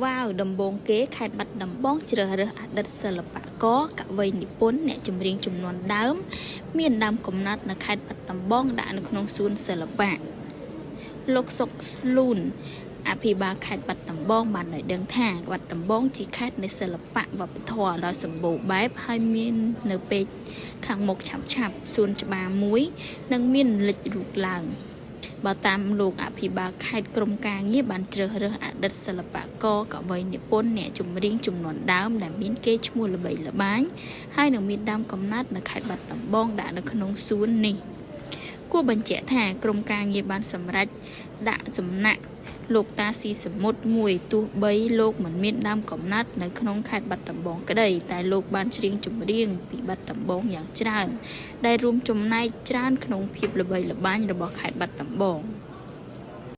វ៉ាវ ដំបូងគេខេត្តបាត់ដំបងជ្រើសរើសអតីតសិល្បករ កវីនិពន្ធ អ្នកចម្រៀងជំនាន់ដើម មានដើមកំណើតនៅខេត្តបាត់ដំបងដាក់នៅក្នុងសួនសិល្បៈ។ លោក សុខ លូន អភិបាលខេត្តបាត់ដំបងបានឲ្យដឹងថា បាត់ដំបងជាខេត្តនៃសិល្បៈវប្បធម៌ដ៏សម្បូរបែប ហើយមាននៅពេលខាងមុខឆាប់ៗ សួនច្បារមួយនឹងមានលេចរូបឡើង។ បើតាមលោកអភិបាលខេត្ត ក្រុមការងារបានជ្រើសរើសអតីតសិល្បករ កវីនិពន្ធ អ្នកចម្រៀងជំនាន់ដើមដែលមានកេរ្តិ៍ឈ្មោះល្បីល្បាញ ហើយនឹងមានដើមកំណើតនៅខេត្តបាត់ដំបងដាក់នៅក្នុងសួននេះ។ គួរបញ្ជាក់ថា ក្រុមការងារបានសម្រេចដាក់សំណាក់លោកតាស៊ីសាមុតមួយ ទោះបីលោកមិនមានដើមកំណើតនៅក្នុងខេត្តបាត់ដំបងក្តី តែលោកបានច្រៀងចម្រៀងពីបាត់ដំបងយ៉ាងច្រើន ដែលរួមចំណែកច្រើនក្នុងភាពល្បីល្បាញរបស់ខេត្តបាត់ដំបង។